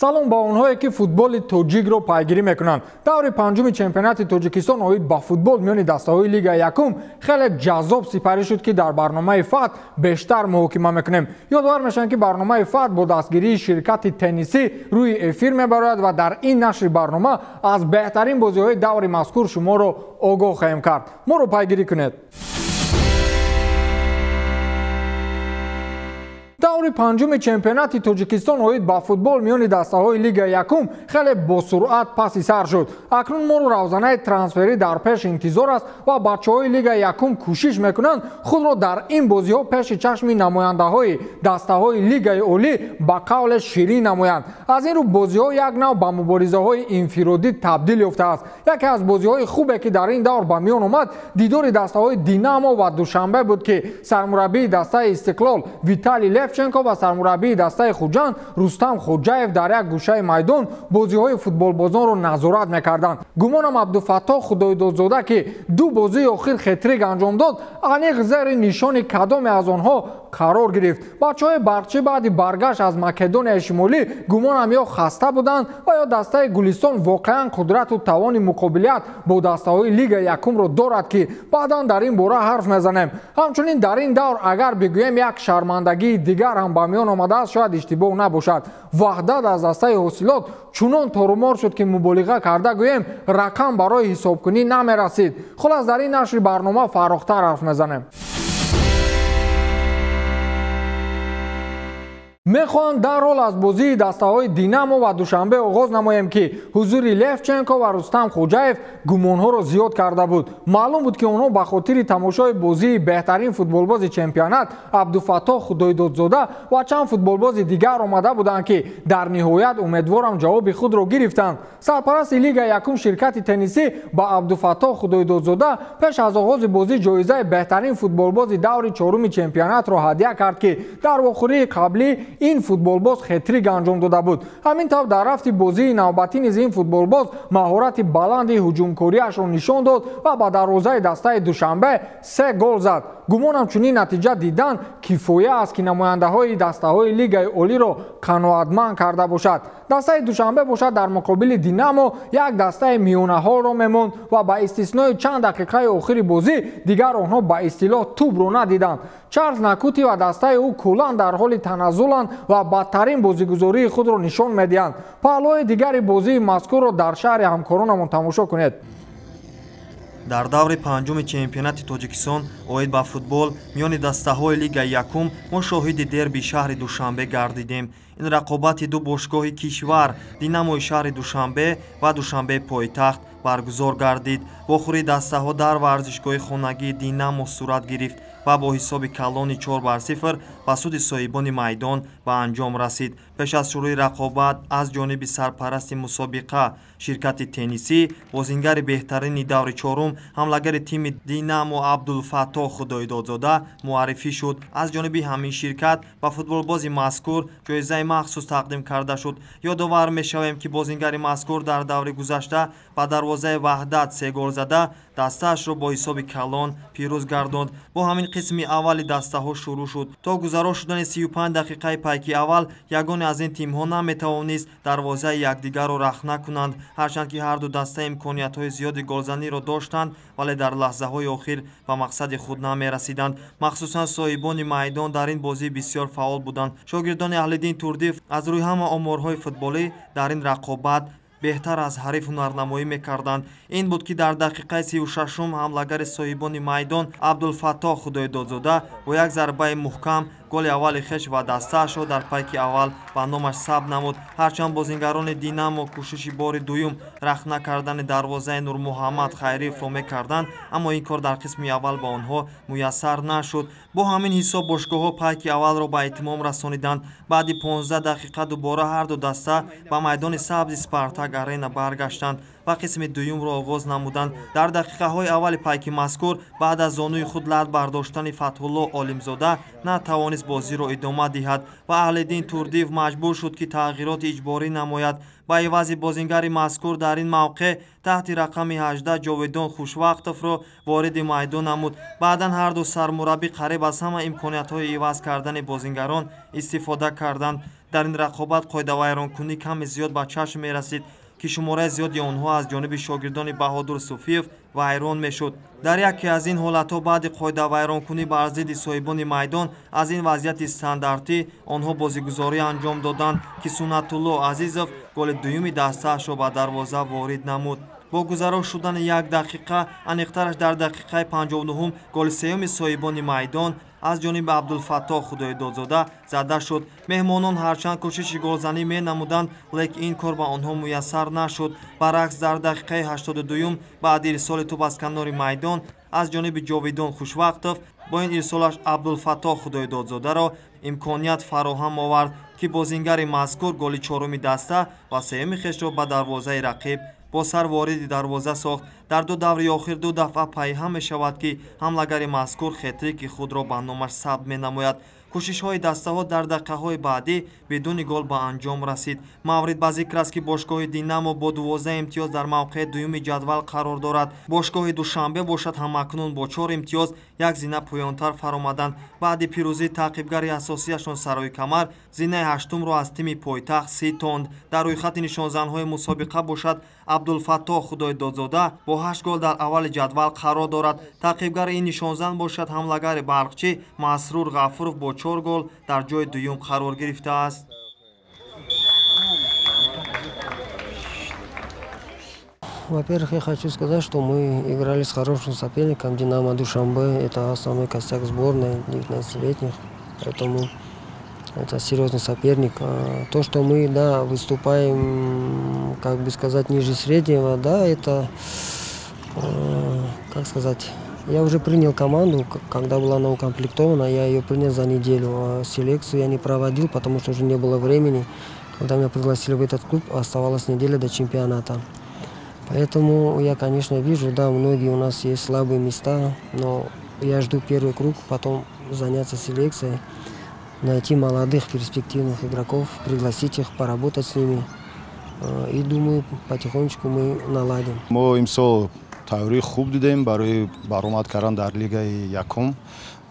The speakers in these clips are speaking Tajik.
Салом ба онҳое ки футболи тоҷикро пайгирӣ мекунанд. Даври панҷуми чемпионати Тоҷикистон оид ба футбол миёни дастаҳои Лигаи якум хеле ҷаззоб сипарӣ шуд, ки дар барномаи ФАТ бештар муҳокима мекунем. Ёдовар мешавем, ки барномаи ФАТ бо дастгирии ширкати теннисӣ рӯи эфир мебарояд ва дар ин нашри барнома аз беҳтарин бозиҳои даври мазкур шуморо огоҳ хоҳем кард. Моро пайгирӣ кунед. Даври панҷуми чемпионати Тоҷикистон оид ба футбол миёни дастаҳои Лигаи якум хеле босуръат паси сар шуд. Акнун моро равзанаи трансферӣ дар пеш интизор аст ва бачаҳои Лигаи якум кӯшиш мекунанд худро дар ин бозиҳо пеши чашми намояндаҳои дастаҳои Лигаи олӣ ба қавле ширин намоянд. Аз ин рӯ бозиҳо як нав ба муборизаҳои инфиродӣ табдил ёфтааст. Яке аз бозиҳои хубе ки дар ин давр ба миён омад, дидори дастаҳои Динамо ва Душанбе буд, ки сармураббии дастаи Истиқлол Виталий Левченко ва сармураббии дастаи Хуҷанд Рустам Хоҷаев дар як гӯшаи майдон бозиҳои футболбозонро назорат мекарданд. Гумонам Абдуфаттоҳ Худойдодзода, ки ду бозии охир хетрик анҷом дод, аниқ зери нишони кадоме аз онҳо қарор гирифт. Бачаҳои барқчӣ баъди баргашт аз Македонияи Шимолӣ гумонам ё хаста буданд ва ё дастаи Гулистон воқеан қудрату тавони муқобилият бо дастаҳои Лигаи якумро дорад, ки баъдан дар ин бора ҳарф мезанем. Ҳамчунин дар ин давр агар бигӯем як шармандагии дигар ҳам ба миён омадааст, шояд иштибоҳ набошад. Ваҳдат аз дастаи ҳосилот чунон торумор шуд, ки муболиға карда гӯем рақам барои ҳисобкунӣ намерасид. Хулас, дар ин нашри барнома фарохтар ҳарф мезанем. Мехоҳам дарҳол аз бозии дастаҳои Динамо ва Душанбе оғоз намоем, ки ҳузури Левченко ва Рустам Хоҷаев гумонҳоро зиёд карда буд. Маълум буд, ки онҳо ба хотири тамошои бозии беҳтарин футболбози чемпионат Абдуфаттоҳ Худойдодзода ва чанд футболбози дигар омада буданд, ки дар ниҳоят умедворам ҷавоби худро гирифтанд. Сарпарасти Лигаи якум ширкати теннисӣ ба Абдуфаттоҳ Худойдодзода пеш аз оғози бозӣ ҷоизаи беҳтарин футболбози даври чоруми чемпионатро ҳадя кард, ки дар вохӯрии қаблӣ ин футболбоз хетрик анҷом дода буд. Ҳамин тавр дар рафти бозии навбатӣ низ ин футболбоз маҳорати баланди ҳуҷумкориашро нишон дод ва ба дарвозаи дастаи Душанбе 3 гол зад. Гумонам чунин натиҷа дидан кифоя аст, ки намояндаҳои дастаҳои Лигаи олиро қаноатманд карда бошад. Дастаи Душанбе бошад дар муқобили Динамо як дастаи миёнаҳолро мемонд ва ба истиснои чанд дақиқаи охири бозӣ дигар онҳо ба истилоҳ тӯбро надиданд. Чарлз Накути ва дастаи ӯ куллан дар ҳоли таназзуланд ва бадтарин бозигузории худро нишон медиҳанд. Паҳлӯи дигари бозии мазкурро дар шаҳри ҳамкоронамон тамошо кунед. Дар даври панҷуми чемпионати Тоҷикистон оид ба футбол миёни дастаҳои Лигаи якум мо шоҳиди дерби шаҳри Душанбе гардидем. Ин рақобати ду бошгоҳи кишвар Динамои шаҳри Душанбе ва Душанбе пойтахт баргузор гардид. Вохӯрии дастаҳо дар варзишгоҳи хонагии Динамо сурат гирифт ва бо ҳисоби калони 4-0 ба суди соҳибони майдон ба анҷом расид. Пеш аз шурӯи рақобат аз ҷониби сарпарасти мусобиқа ширкати теннисӣ бозингари беҳтарини даври чорум ҳамлагари тими Динамо Абдулфаттоҳ Худойдодзода муаррифӣ шуд. Аз ҷониби ҳамин ширкат ба футболбози мазкур ҷоизаи махсус тақдим карда шуд. Ёдовар мешавем, ки бозингари мазкур дар даври гузашта ба дарвозаи Ваҳдат 3 гол зада дастаашро бо ҳисоби калон пирӯз гардонд. Бо ҳамин қисми аввали дастаҳо шурӯъ шуд. То гузаро шудани 35 дақиқаи пайки аввал ягоне аз ин тимҳо наметавонист дарвозаи якдигарро рахна кунанд. Ҳарчанд ки ҳарду даста имкониятҳои зиёди голзаниро доштанд, вале дар лаҳзаҳои охир ба мақсади худ намерасиданд. Махсусан соҳибони майдон дар ин бозӣ бисёр фаъол буданд. Шогирдони Аҳлиддин Турдиев аз рӯи ҳама оморҳои футболӣ дар ин рақобат беҳтар аз ҳариф ҳунарнамоӣ мекарданд. Ин буд, ки дар дақиқаи 36-ум ҳамлагари соҳибони майдон Абдулфаттоҳ Худойдодзода бо як зарбаи муҳкам голи аввали хеш ва дастаашро дар пайки аввал ба номаш сабт намуд. Ҳарчанд бозингарони Динамо кӯшиши бори дуюм рахна кардани дарвозаи Нурмуҳаммад Хайриевро мекарданд, аммо ин кор дар қисми аввал ба онҳо муяссар нашуд. Бо ҳамин ҳисоб бошгоҳҳо пайки аввалро ба итмом расониданд. Баъди 15 дақиқа дубора ҳарду даста ба майдони сабзи Спартак Арена баргаштанд ва қисми дуюмро оғоз намуданд. Дар дақиқаҳои аввали пайки мазкур баъд аз зонуи худ лат бардоштани Фатҳулло Олимзода натавонист бозиро идома диҳад ва Аҳлиддин Турдиев маҷбур шуд, ки тағйироти иҷборӣ намояд. Ба ивази бозингари мазкур дар ин мавқеъ таҳти рақами 18 Ҷовидон Хушвақтовро вориди майдон намуд. Баъдан ҳарду сармураббӣ қариб аз ҳама имкониятҳои иваз кардани бозингарон истифода карданд. Дар ин рақобат қоидавайронкунӣ каме зиёд ба чашм мерасид, ки шумораи зиёди онҳо аз ҷониби шогирдони Баҳодур Суфиев вайрон мешуд. Дар яке аз ин ҳолатҳо баъди қоидавайронкунӣ бар зидди соҳибони майдон аз ин вазъияти стандартӣ онҳо бозигузорӣ анҷом доданд, ки Суннатулло Азизов голи дуюми дастаашро ба дарвоза ворид намуд. Бо гузаро шудани як дақиқа, аниқтараш дар дақиқаи 59-ум, голи сеюми соҳибони майдон аз ҷониби Абдулфаттоҳ Худоидодзода зада шуд. Меҳмонон ҳарчанд кӯшиши голзанӣ менамуданд, лекин ин кор ба онҳо муяссар нашуд. Баръакс, дар дақиқаи 82-юм баъди ирсоли тӯб аз канори майдон аз ҷониби Ҷовидон Хушвақтов бо ин ирсолаш Абдулфаттоҳ Худоидодзодаро имконият фароҳам овард, ки бозингари мазкур голи чоруми даста ва сеюми хешро ба дарвозаи рақиб бо сар вориди дарвоза сохт. Дар ду даври охир ду дафъа пайҳам мешавад, ки ҳамлагари мазкур хетрики худро ба номаш сабт менамояд. Кӯшишҳои дастаҳо дар дақиқаҳои баъдӣ бидуни гол ба анҷом расид. Маврид ба зикр аст, ки бошгоҳи Динамо бо 12 имтиёз дар мавқеи дуюми ҷадвал қарор дорад. Бошгоҳи Душанбе бошад ҳамакнун бо 4 имтиёз як зина поёнтар фаромаданд. Баъди пирӯзии таъқибгари асосияшон Сарои Камар зинаи ҳаштумро аз тими пойтахт ситонд. Дар рӯйхати нишонзанҳои мусобиқа бошад Абдулфаттоҳ Худоидодзода бо 8 гол дар аввали ҷадвал қарор дорад. Таъқибгари ин нишонзан бошад ҳамлагари барқчӣ Масрур Ғафуров бо 4 гол дар ҷои дуюм қарор гирифтааст. Во-первых, я хочу сказать, что мы играли с хорошим соперником «Динамо Душанбе». Это основной костяк сборной 19-летних, поэтому это серьезный соперник. То, что мы, да, выступаем, как бы сказать, ниже среднего, да, это, как сказать, я уже принял команду, когда была она укомплектована, я ее принял за неделю. А селекцию я не проводил, потому что уже не было времени. Когда меня пригласили в этот клуб, оставалась неделя до чемпионата. Поэтому я, конечно, вижу, да, многие у нас есть слабые места, но я жду первый круг, потом заняться селекцией, найти молодых перспективных игроков, пригласить их, поработать с ними. И думаю, потихонечку мы наладим. Мо имсол тайёрии хуб дидем барои баромад кардан дар лигаи якум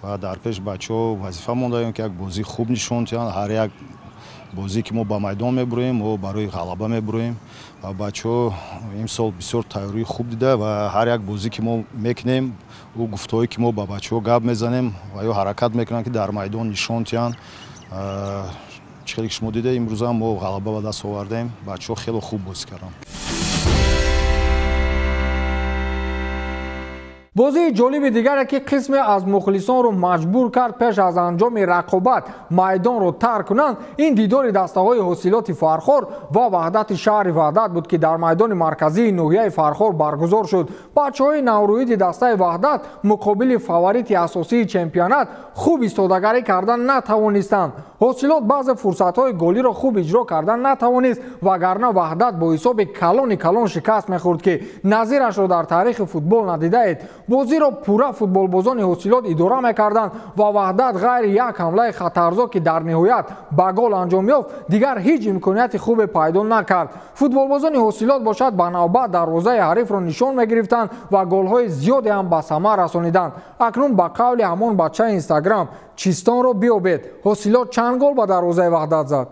ва дар пеш бачаҳо вазифа мондаем, ки як бозии хуб нишон диҳанд. Ҳар як бозие ки мо ба майдон мебуроем, мо барои ғалаба мебуроем ва бачаҳо имсол бисёр тайёрии хуб дида ва ҳар як бозие ки мо мекунем, ӯ гуфтаҳое ки мо ба бачаҳо гап мезанем ва ё ҳаракат мекунанд, ки дар майдон нишон диҳанд. Чӣ хеле ки шумо дида, имрӯза мо ғалаба ба даст овардем. Бачаҳо хеле хуб бозӣ карданд. Бозии ҷолиби дигаре, ки қисме аз мухлисонро маҷбур кард пеш аз анҷоми рақобат майдонро тарк кунанд, ин дидори дастаҳои ҳосилоти Фархор ва Ваҳдати шаҳри Ваҳдат буд, ки дар майдони марказии ноҳияи Фархор баргузор шуд. Бачаҳои наврӯиди дастаи Ваҳдат муқобили фаворити асосии чемпионат хуб истодагарӣ кардан натавонистанд. Ҳосилот баъзе фурсатҳои голиро хуб иҷро кардан натавонист, вагарна Ваҳдат бо ҳисоби калони калон шикаст мехӯрд, ки назирашро дар таърихи футбол надидаед. Бозиро пурра футболбозони ҳосилот идора мекарданд ва Ваҳдат ғайри як ҳамлаи хатарзо, ки дар ниҳоят ба гол анҷом ёфт, дигар ҳеҷ имконияти хубе пайдо накард. Футболбозони ҳосилот бошад ба навбат дарвозаи ҳарифро нишон мегирифтанд ва голҳои зиёде ҳам ба самар расониданд. Акнун ба қавли ҳамон бачаи Инстаграм, чистонро биёбед, ҳосилот чанд гол ба дарвозаи Ваҳдат зад?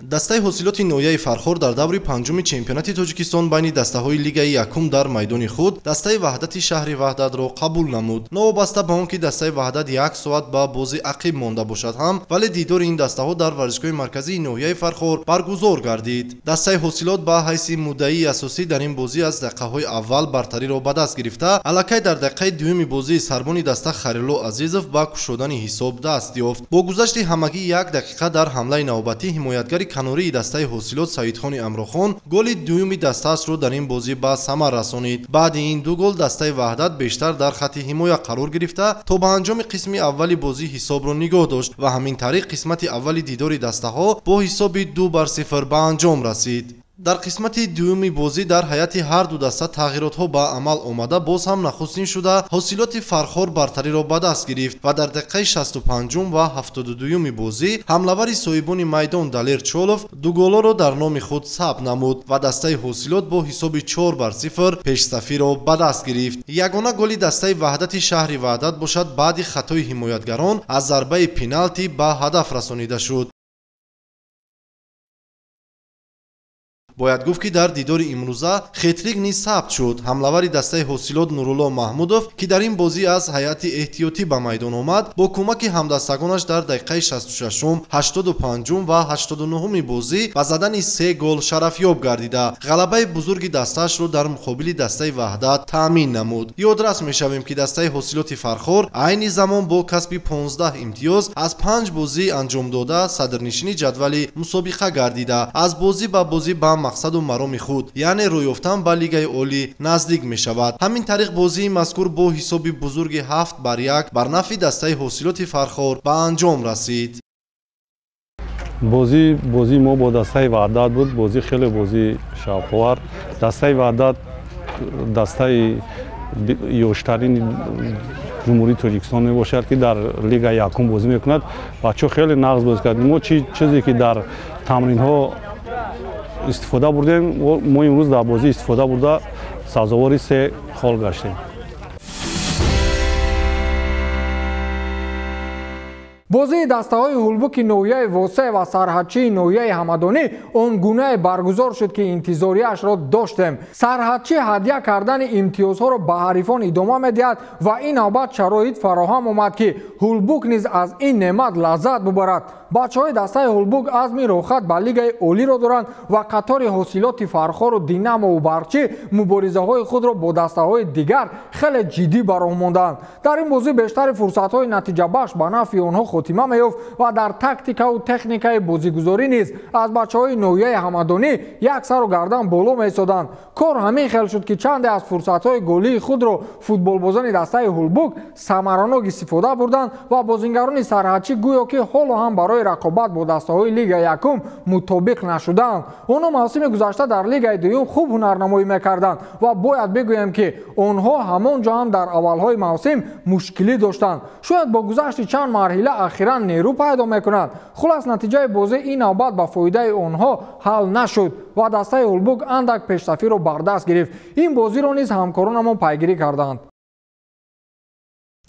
Дастаи ҳосилоти ноҳияи Фархор дар даври панҷуми чемпионати Тоҷикистон байни дастаҳои лигаи якум дар майдони худ дастаи Ваҳдати шаҳри Ваҳдатро қабул намуд. Новобаста ба он ки дастаи Ваҳдат як соат ба бози ақиб монда бошад ҳам, вале дидори ин дастаҳо дар варзишгоҳи марказии ноҳияи Фархор баргузор гардид. Дастаи ҳосилот ба ҳайси муддаии асосӣ дар ин бозӣ аз дақиқаҳои аввал бартариро ба даст гирифта, аллакай дар дақиқаи дуюми бозии сарбони даста Харило Азизов ба кушодани ҳисоб даст ёфт. Бо гузашти ҳамагӣ як дақиқа дар ҳамлаи навбатӣ ҳимоятгари канории дастаи ҳосилот Саидхони Амрохон голи дуюми дастаашро дар ин бозӣ ба самар расонид. Баъди ин ду гол дастаи Ваҳдат бештар дар хатти ҳимоя қарор гирифта, то ба анҷоми қисми аввали бозӣ ҳисобро нигоҳ дошт ва ҳамин тариқ қисмати аввали дидори дастаҳо бо ҳисоби 2-0 ба анҷом расид. Дар қисмати дуюми бозӣ дар ҳайати ҳар ду даста тағйиротҳо ба амал омада, боз ҳам нахустин шуда ҳосилоти Фархор бартариро ба даст гирифт ва дар дақиқаи 65 ва 72-юми бозӣ ҳамлавари соҳибони майдон Далер Чолов ду голоро дар номи худ сабт намуд ва дастаи ҳосилот бо ҳисоби 4-0 пешсафиро ба даст гирифт. Ягона голи дастаи Ваҳдати шаҳри Ваҳдат бошад баъди хатои ҳимоятгарон аз зарбаи пеналти ба ҳадаф расонида шуд. Бояд гуфт, ки дар дидори имрӯза хетрик низ сабт шуд. Ҳамлавари дастаи Ҳосилот Нурулло Маҳмудов, ки дар ин бозӣ аз ҳайати эҳтиётӣ ба майдон омад, бо кӯмаки ҳамдастагонаш дар дақиқаи 66-ум, 85-ум ва 89-уми бозӣ ба задани се гол шарафёб гардида, ғалабаи бузурги дастаашро дар муқобили дастаи Ваҳдат таъмин намуд. Ёдрас мешавем, ки дастаи Ҳосилоти Фархор айни замон бо касби 15 имтиёз аз 5 бозӣ анҷомдода садрнишини ҷадвали мусобиқа гардида, аз бозӣ ба бозӣ ба мақсаду мароми худ, яъне рӯй ёфтан ба Лигаи Олӣ, наздик мешавад. Ҳамин тариқ, бозии мазкур бо ҳисоби бузурги 7-1 бар нафъи дастаи Ҳосилоти Фархор ба анҷом расид. Бозии мо бо дастаи Ваҳдат буд. Бозӣ хеле бозии шавқовар. Дастаи Ваҳдат дастаи ёштарини Ҷумҳурии Тоҷикистон мебошад, ки дар Лигаи якум бозӣ мекунад. Бачаҳо хеле нағз бозӣ кард. Мо чизе ки дар тамринҳо истифода бурдем, мо имрӯз дар бозӣ истифода бурда, сазовори се хол гаштем. Бозии дастаҳои Ҳулбуки ноҳияи Восе ва Сарҳадчии ноҳияи Ҳамадонӣ он гунае баргузор шуд, ки интизориашро доштем. Сарҳадчӣ ҳадя кардани имтиёзҳоро ба ҳарифон идома медиҳад ва ин навбат шароит фароҳам омад, ки Ҳулбук низ аз ин неъмат лаззат бубарад. Бачаҳои дастаи Ҳулбук азми рохат ба Лигаи Олиро доранд ва қатори Ҳосилоти Фархору Динамову Барқчӣ муборизаҳои худро бо дастаҳои дигар хеле ҷиддӣ ба роҳ мондаанд. Дар ин бозӣ бештари фурсатҳои натиҷабахш ба нафъи онҳо хотима меёфт ва дар тактикаву техникаи бозигузорӣ низ аз бачаҳои ноҳияи Ҳамадонӣ як сару гардан боло меистоданд. Кор ҳамин хел шуд, ки чанде аз фурсатҳои голии худро футболбозони дастаи Ҳулбук самаранок истифода бурданд ва бозингарони Сарҳадчӣ гӯё ки ҳоло ҳам барои рақобат бо дастаҳои Лигаи якум мутобиқ нашудаанд. Онҳо мавсими гузашта дар Лигаи дуюм хуб ҳунарнамоӣ мекарданд ва бояд бигӯем, ки онҳо ҳамон ҷо ҳам дар аввалҳои мавсим мушкилӣ доштанд. Шояд бо гузашти чанд марҳила ахиран нерӯ пайдо мекунанд. Хулас, натиҷаи бозӣ ин навбат ба фоидаи онҳо ҳал нашуд ва дастаи Ҳулбук андак пешсафиро бардаст гирифт. Ин бозиро низ ҳамкоронамон пайгирӣ карданд.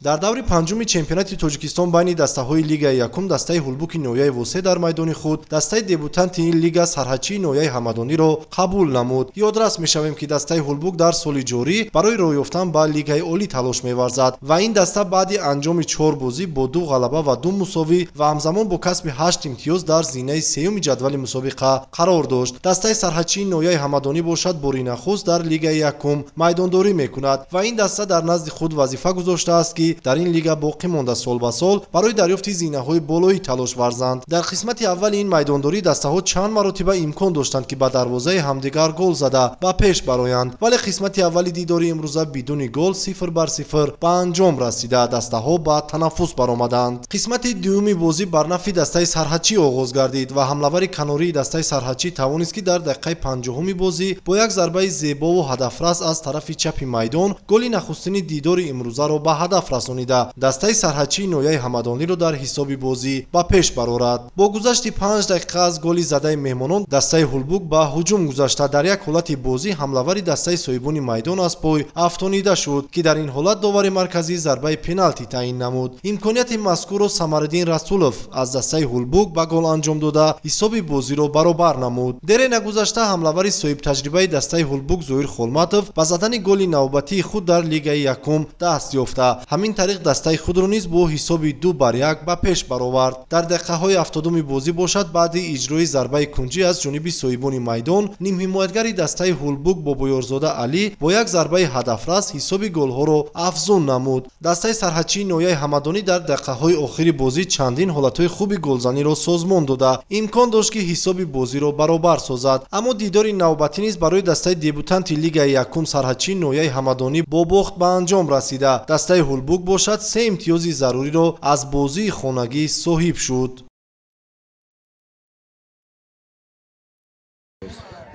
Дар даври панҷуми чемпионати Тоҷикистон байни дастаҳои Лигаи якум дастаи Ҳулбуки ноҳияи Восе дар майдони худ дастаи дебютанти ин лига Сарҳадчии ноҳияи Ҳамадониро қабул намуд. Ёдрас мешавем, ки дастаи Ҳулбук дар соли ҷорӣ барои роҳ ёфтан ба Лигаи Олӣ талош меварзад ва ин даста баъди анҷоми чор бозӣ бо ду ғалаба ва ду мусовӣ ва ҳамзамон бо касби ҳашт имтиёз дар зинаи сеюми ҷадвали мусобиқа қарор дошт. Дастаи Сарҳадчии ноҳияи Ҳамадонӣ бошад, бори нахуст дар Лигаи якум майдондорӣ мекунад ва ин даста дар назди худ вазифа гузоштааст, ки дар ин лига боқӣ монда сол ба сол барои дарёфти зинаҳои болоӣ талош варзанд. Дар қисмати аввали ин майдондорӣ дастаҳо чанд маротиба имкон доштанд, ки ба дарвозаи ҳамдигар гол зада ба пеш бароянд, вале қисмати аввали дидори имрӯза бидуни гол 0-0 ба анҷом расида, дастаҳо ба танаффус баромаданд. Қисмати дуюми бозӣ бар нафъи дастаи Сарҳадчӣ оғоз гардид ва ҳамлавари канории дастаи Сарҳадчӣ тавонист, ки дар дақиқаи 50-уми бозӣ бо як зарбаи зебову ҳадафрас аз тарафи чапи майдон голи нахустини дидори имрӯзаро ба ҳадаф расонида, дастаи Сарҳадчии ноҳияи Ҳамадониро дар ҳисоби бозӣ ба пеш барорад. Бо гузашти 5 дақиқа аз голи задаи меҳмонон дастаи Ҳулбук ба ҳуҷум гузашта, дар як ҳолати бозӣ ҳамлавари дастаи соҳибони майдон аз пой афтонида шуд, ки дар ин ҳолат довари марказӣ зарбаи пеналти таъин намуд. Имконияти мазкурро Самариддин Расулов аз дастаи Ҳулбук ба гол анҷом дода, ҳисоби бозиро баробар намуд. Дере нагузашта ҳамлавари соҳибтаҷрибаи дастаи Ҳулбук Зоир Холматов ба задани голи навбатии худ дар Лигаи якум даст ёфта, ҳамин тариқ дастаи худро низ бо ҳисоби 2-1 ба пеш баровард. Дар дақиқаҳои 70-уми бозӣ бошад, баъди иҷрои зарбаи кунҷӣ аз ҷониби соҳибони майдон нимҳимоятгари дастаи Ҳулбук Бобоёрзода Алӣ бо як зарбаи ҳадафрас ҳисоби голҳоро афзун намуд. Дастаи Сарҳадчии ноҳияи Ҳамадонӣ дар дақиқаҳои охири бозӣ чандин ҳолатҳои хуби голзаниро созмон дода, имкон дошт, ки ҳисоби бозиро баробар созад. Аммо дидори навбатӣ низ барои дастаи дебютанти Лигаи якум Сарҳадчии ноҳияи Ҳамадонӣ бо бохт ба анҷом расида, дастаи Ҳулбук бошад, се имтиёзи заруриро аз бозии хонагӣ соҳиб шуд.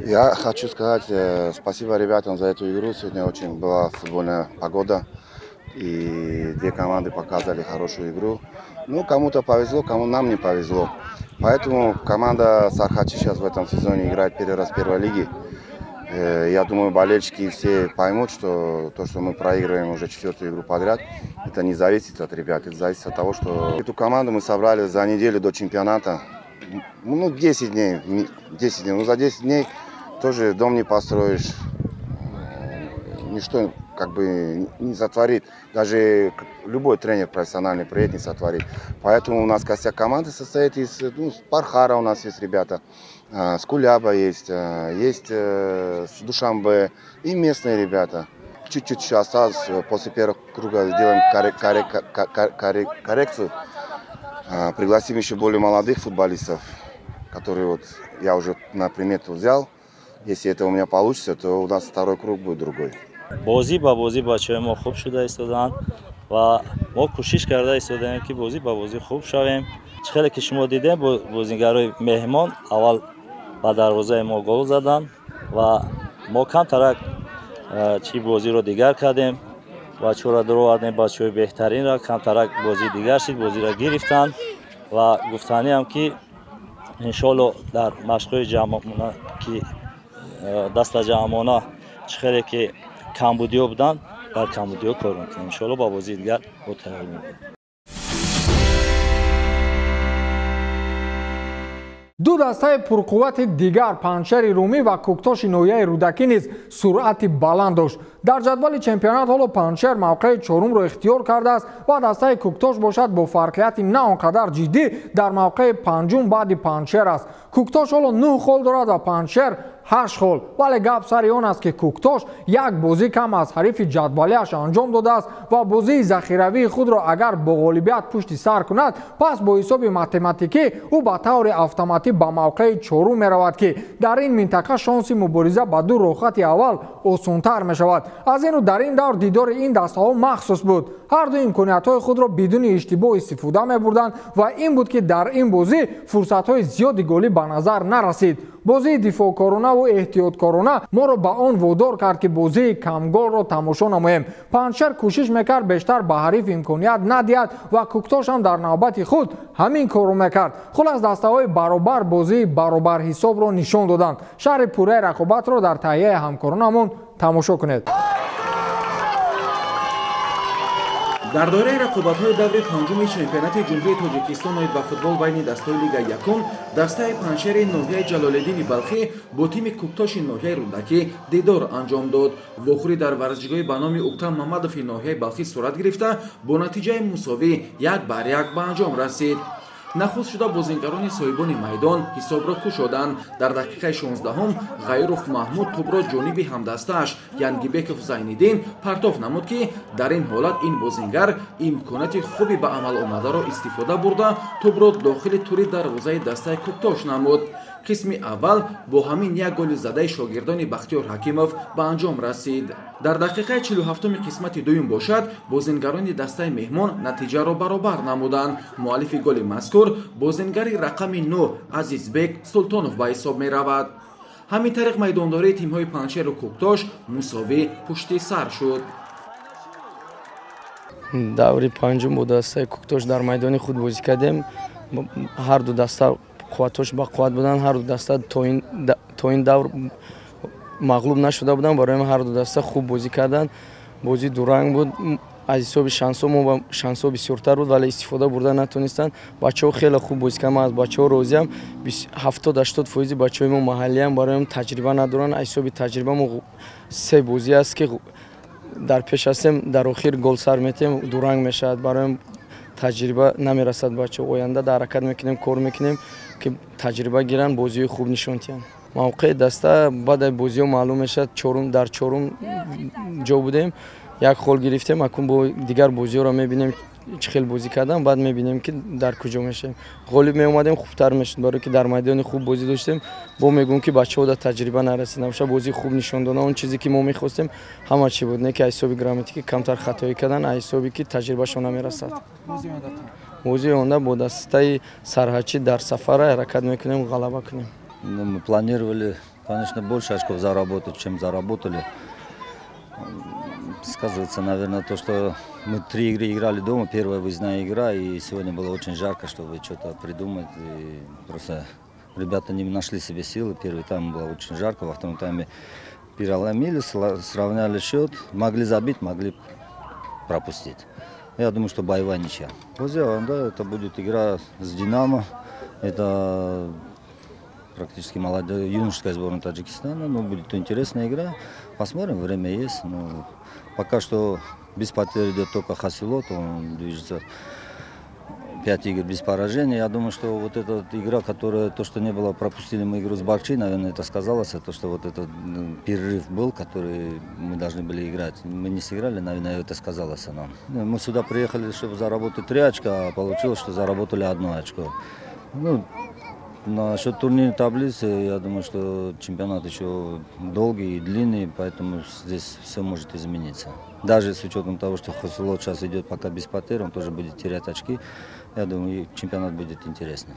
Я хочу сказать спасибо ребятам за эту игру. Сегодня очень была футбольная погода, и две команды показали хорошую игру. Ну, кому-то повезло, кому нам не повезло. Поэтому команда Сархачи сейчас в этом сезоне играет первый раз в первой лиге. Я думаю, болельщики все поймут, что то, что мы проигрываем уже четвертую игру подряд, это не зависит от ребят, это зависит от того, что эту команду мы собрали за неделю до чемпионата. Ну, 10 дней, 10 дней. Ну, за 10 дней Тоже дом не построишь, ничто как бы не сотворит. Даже любой тренер профессиональный приедет, не сотворит. Поэтому у нас костяк команды состоит из, ну, с Пархара у нас есть ребята, с Куляба есть, есть с Душанбе и местные ребята. Чуть-чуть еще осталось, после первого круга сделаем коррекцию. Пригласим еще более молодых футболистов, которые вот я уже на примету взял. Если это у меня получится, то у нас второй круг будет другой. Бозӣ ба бозӣ бачаҳои мо хуб шуда истодаанд ва мо кӯшиш карда истодаем, ки бозӣ ба бозӣ хуб шавем. Чӣ хеле ки шумо дидем, бозигарои меҳмон аввал ба дарвозаи мо гол заданд ва мо камтарак чӣ бозиро дигар кардем, бачаҳоро даровардем, бачаҳои беҳтаринро, камтарак бозӣ дигар шид, бозиро гирифтанд ва гуфтаниам, ки иншоалло дар машқҳои ҷамъона, ки дастаҷамъона чӣ хеле ки камбудиҳо буданд, дар камбудиҳо кор мекунем. Иншоалло ба бозии дигар бо тайёр мебошем. Ду дастаи пурқуввати дигар, Панҷшери Румӣ ва Кӯктоши ноҳияи Рӯдакӣ, низ суръати баланд дошт. Дар ҷадвали чемпионат ҳоло Панҷшер мавқеи чорумро ихтиёр кардааст ва дастаи Кӯктош бошад бо фарқияти на он қадар ҷиддӣ дар мавқеи панҷум баъди Панҷшер аст. Кӯктош ҳоло 9 хол дорад ва Панҷшер 8 хол. Вале гап сари он аст, ки Кӯктош як бозӣ кам аз ҳарифи ҷадвалиаш анҷом додааст ва бозии захиравии худро агар бо ғолибият пушти сар кунад, пас бо ҳисоби математикӣ ӯ ба таври автоматӣ ба мавқеи чорум меравад, ки дар ин минтақа шонси мубориза ба ду роҳхати аввал осонтар мешавад. Аз ин рӯ дар ин давр дидори ин дастаҳо махсус буд. Ҳар ду имкониятҳои худро бидуни иштибоҳ истифода мебурданд ва ин буд, ки дар ин бозӣ фурсатҳои зиёди голӣ ба назар нарасид. Бозии дифоъкоронаву эҳтиёткорона моро ба он водор кард, ки бозии камголро тамошо намоем. Панҷшер кӯшиш мекард бештар ба ҳариф имконият надиҳад ва Кӯктош ҳам дар навбати худ ҳамин корро мекард. Хулас, дастаҳои баробар бозии баробарҳисобро нишон доданд. Шарҳи пурраи рақобатро дар таҳияи ҳамкоронамон тамошо кунед. Дар доираи рақобатҳои даври панҷуми чемпионати Ҷумҳурии Тоҷикистон оид ба футбол байни дастаҳои Лигаи якум, дастаи Панҷшери ноҳияи Ҷалолиддини Балхӣ бо тими Кӯктоши ноҳияи Рӯдакӣ дидор анҷом дод. Вохӯрӣ дар варзишгоҳи ба номи Уктам Мамадови ноҳияи Балхӣ сурат гирифта, бо натиҷаи мусовӣ 1-1 ба анҷом расид. Нахуст шуда бозингарони соҳибони майдон ҳисобро кушоданд. Дар дақиқаи 16-ҳум Ғайров Маҳмуд тӯбро ҷониби ҳамдастааш Янгибеков Зайниддин партоф намуд, ки дар ин ҳолат ин бозингар имконияти хуби ба амал омадаро истифода бурда, тӯбро дохили тури дарвозаи дастаи Кӯктош намуд. Қисми аввал бо ҳамин як голи задаи шогирдони Бахтиёр Ҳакимов ба анҷом расид. Дар дақиқаи 47-уми қисмати дуюм бошад, бозингарони дастаи меҳмон натиҷаро баробар намуданд. Муаллифи голи мазкур бозингари рақами 9 Азизбек Султонов ба ҳисоб меравад. Ҳамин тариқ майдондории тимҳои Панҷшеру Кӯктош мусовӣ пушти сар шуд. Даври панҷум бо дастаи Кӯктош дар майдони худ бозӣ кардем. Ҳар ду даста қувватош ба қувват буданд, ҳар ду даста то ин давр мағлуб нашуда буданд. Барои ҳар ду даста хуб бозӣ карданд. Бозӣ дуранг буд. Аз ҳисоби шансҳо мо шансҳо бисёртар буд, вале истифода бурда натонистанд. Бачаҳо хеле хуб бозӣ карданд. Ман аз бачаҳо розиам. 70-80 фоизи бачаҳои мо маҳаллиам, барои таҷриба надоранд. Аз ҳисоби таҷриба мо се бозӣ аст, ки дар пеш ҳастем, дар охир гол сар метиҳем, дуранг мешавад. Барои таҷриба намерасад бачаҳо. Оянда дар ҳаракат мекунем, кор мекунем, ки таҷриба гиранд, бозиҳои хуб нишон диҳанд. Мавқеи даста баъд аз бозиҳо маълум мешавад. Дар чорум ҷо будем, як хол гирифтем. Акун бо дигар бозиҳоро мебинем, чӣ хел бозӣ кардам, баъд мебинем, ки дар куҷо мешавем. Ғолиб меомадем, хубтар мешуд, барое ки дар майдони хуб бозӣ доштем. Бо мегӯм, ки бачаҳо дар таҷриба нарасиданд, боша бозии хуб нишон доданд. Он чизе ки мо мехостем, ҳама чӣ буд, не ки аз ҳисоби грамотикӣ камтар хатоӣ карданд, аз ҳисоби ки таҷрибашон намерасад. Бозии оянда бо дастаи Сарҳадчӣ дар сафара ҳаракат мекунем ғалаба кунем. Мы планировали, конечно, больше очков заработать, чем заработали. Сказывается, наверное, то, что мы 3 игры играли дома, первая выездная игра, и сегодня было очень жарко, чтобы что-то придумать. И просто ребята не нашли себе силы. Первый тайм было очень жарко, во втором тайме переломили, сравняли счет, могли забить, могли пропустить. Я думаю, что боевая ничья. Да, это будет игра с «Динамо». Это практически молодая юношеская сборная Таджикистана. Но будет интересная игра. Посмотрим, время есть. Но пока что без потерь идет только Хасилот, он движется 5 игр без поражения. Я думаю, что вот эта игра, которая, то, что не было, пропустили мы игру с Барчи, наверное, это сказалось, то, что вот этот перерыв был, который мы должны были играть. Мы не сыграли, наверное, это сказалось нам. Мы сюда приехали, чтобы заработать 3 очка, а получилось, что заработали 1 очко. Ну, насчет турнирной таблицы, я думаю, что чемпионат еще долгий и длинный, поэтому здесь все может измениться. Даже с учетом того, что Хосилот сейчас идет пока без потерь, он тоже будет терять очки. Я думаю, чемпионат будет интересный.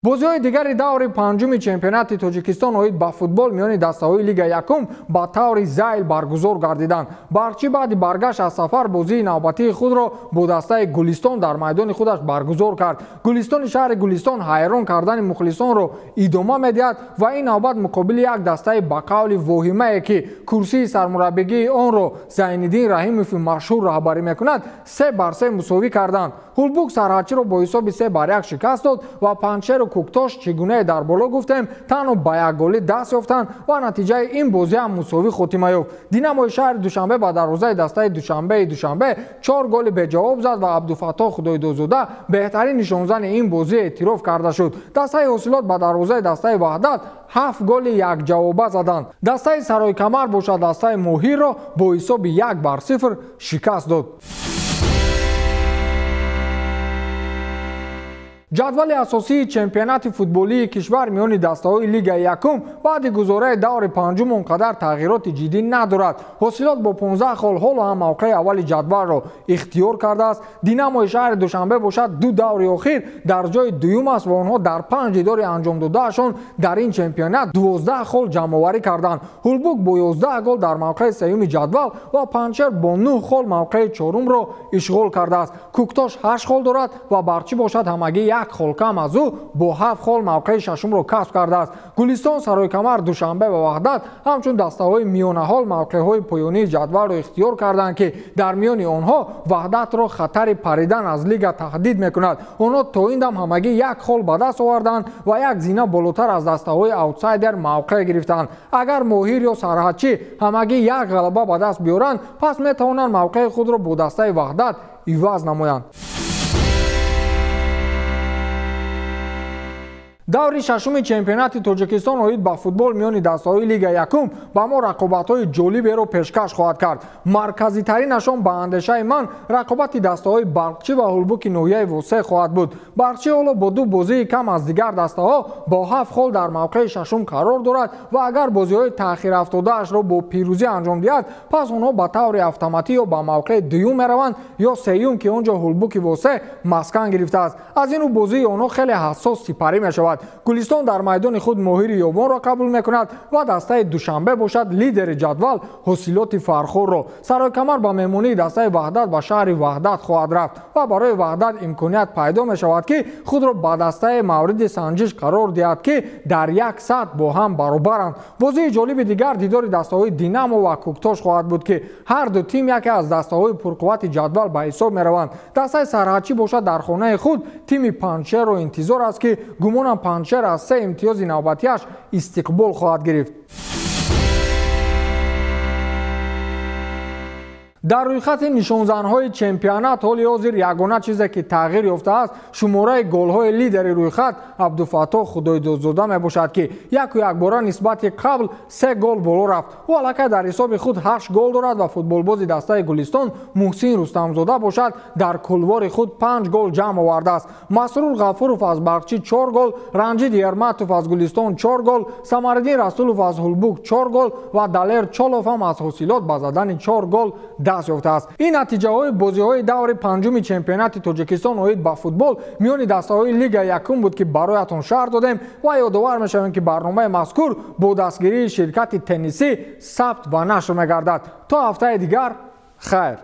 Бозиҳои дигари даври панҷуми чемпионати Тоҷикистон оид ба футбол миёни дастаҳои Лига якум ба таври зайл баргузор гардиданд. Барчи баъди баргашт аз сафар бозии навбатии худро бо дастаи Гулистон дар майдони худаш баргузор кард. Гулистони шаҳри Гулистон ҳайрон кардани мухлисонро идома медиҳад ва ин навбат муқобили як дастаи ба қавли воҳимае, ки курсии сармураббигии онро Зайниддин Раҳимови машҳур раҳбарӣ мекунад, 3-3 мусовӣ карданд. Ҳулбук сарҳадчиро бо ҳисоби 3-1 шикаст дод ва Панҷшеру Куктош, чӣ гунае дар боло гуфтем, танҳо ба як голӣ даст ёфтанд ва натиҷаи ин бозӣ ҳам мусовӣ хотима ёфт. Динамои шаҳри Душанбе ба дарвозаи дастаи Душанбеи Душанбе 4 голи беҷавоб зад ва Абдуфаттоҳ Худойдозода беҳтарин нишонзани ин бозӣ эътироф карда шуд. Дастаи Ҳосилот ба дарвозаи дастаи Ваҳдат 7 голи якҷавоба заданд. Дастаи Саройкамар бошад дастаи Моҳирро бо ҳисоби 1-0 шикаст дод. Ҷадвали асосии чемпионати футболии кишвар миёни дастаҳои Лигаи якум баъди гузораи даври панҷум он қадар тағйироти ҷиддӣ надорад. Ҳосилот бо 15 хол ҳоло ҳам мавқеи аввали ҷадвалро ихтиёр кардааст. Динамои шаҳри Душанбе бошад 2 даври охир дар ҷои дуюм аст ва онҳо дар 5 дидори анҷомдодаашон дар ин чемпионат 12 хол ҷамъоварӣ карданд. Ҳулбук бо 11 гол дар мавқеи сеюми ҷадвал ва Панҷшер бо 9 хол мавқеи чорумро ишғол кардааст. Куктош 8 хол дорад ва Барчӣ бошад ҳамагӣ 1 хол кам аз ӯ бо 7 хол мавқеи шашумро касб кардааст. Гулистон, Саройкамар, Душанбе ва Ваҳдат ҳамчун дастаҳои миёнаҳол мавқеъҳои поёнии ҷадвалро ихтиёр карданд, ки дар миёни онҳо Ваҳдатро хатари паридан аз лига таҳдид мекунад. Онҳо то ин дам ҳамагӣ 1 хол ба даст оварданд ва як зина болотар аз дастаҳои аутсайдер мавқеъ гирифтанд. Агар Моҳир ё Сарҳадчӣ ҳамагӣ 1 ғалаба ба даст биёранд, пас метавонанд мавқеи худро бо дастаи Ваҳдат иваз намоянд. Даври шашуми чемпионати Тоҷикистон оид ба футбол миёни дастаҳои Лига якум ба мо рақобатҳои ҷолиберо пешкаш хоҳад кард. Марказитаринашон ба андешаи ман рақобати дастаҳои Барқчӣ ва Ҳулбуки ноҳияи Восеъ хоҳад буд. Барқчӣ ҳоло бо 2 бозии кам аз дигар дастаҳо бо 7 хол дар мавқеи шашум қарор дорад ва агар бозиҳои таъхирафтодаашро бо пирӯзӣ анҷом диҳад, пас онҳо ба таври автоматӣ ё ба мавқеи дуюм мераванд ё сеюм, ки он ҷо Ҳулбуки Восеъ маскан гирифтааст. Аз ин рӯ бозии онҳо хеле ҳассос сипарӣ мешавад. Гулистон дар майдони худ Моҳири Ёвонро қабул мекунад ва дастаи Душанбе бошад лидери ҷадвал Ҳосилоти Фархорро. Саройкамар ба меҳмонии дастаи Ваҳдат ба шаҳри Ваҳдат хоҳад рафт ва барои Ваҳдат имконият пайдо мешавад, ки худро ба дастаи мавриди санҷиш қарор диҳад, ки дар як сатҳ бо ҳам баробаранд. Бозии ҷолиби дигар дидори дастаҳои Динамо ва Куктош хоҳад буд, ки ҳар ду тим яке аз дастаҳои пурқуввати ҷадвал ба ҳисоб мераванд. Дастаи Сарҳадчӣ бошад дар хонаи худ тими Панҷшерро интизор аст, ки гумонам Панҷшер аз 3 имтиёзи навбатиаш истиқбол хоҳад гирифт. Дар рӯйхати нишонзанҳои чемпионат ҳоли ҳозир ягона чизе ки тағйир ёфтааст шумораи голҳои лидери рӯйхат Абдуфаттоҳ Худойдодзода мебошад, ки яку якбора нисбати қабл 3 гол боло рафт. Ӯ аллакай дар ҳисоби худ 8 гол дорад ва футболбози дастаи Гулистон Муҳсин Рустамзода бошад дар кулвори худ 5 гол ҷамъ овардааст. Масрур Ғафуров аз Барқчӣ 4 гол, Ранҷид Ерматов аз Гулистон 4 гол, Самариддин Расулов аз Ҳулбук 4 гол ва Далер Чолов ҳам аз Ҳосилот ба задани 4 гол даст ёфтааст. Ин натиҷаҳои бозиҳои даври панҷуми чемпионати Тоҷикистон оид ба футбол миёни дастаҳои Лига якум буд, ки бароятон шарҳ додем ва ёдовар мешавем, ки барномаи мазкур бо дастгирии ширкати теннисӣ сабт ва нашр мегардад. То ҳафтаи дигар хайр.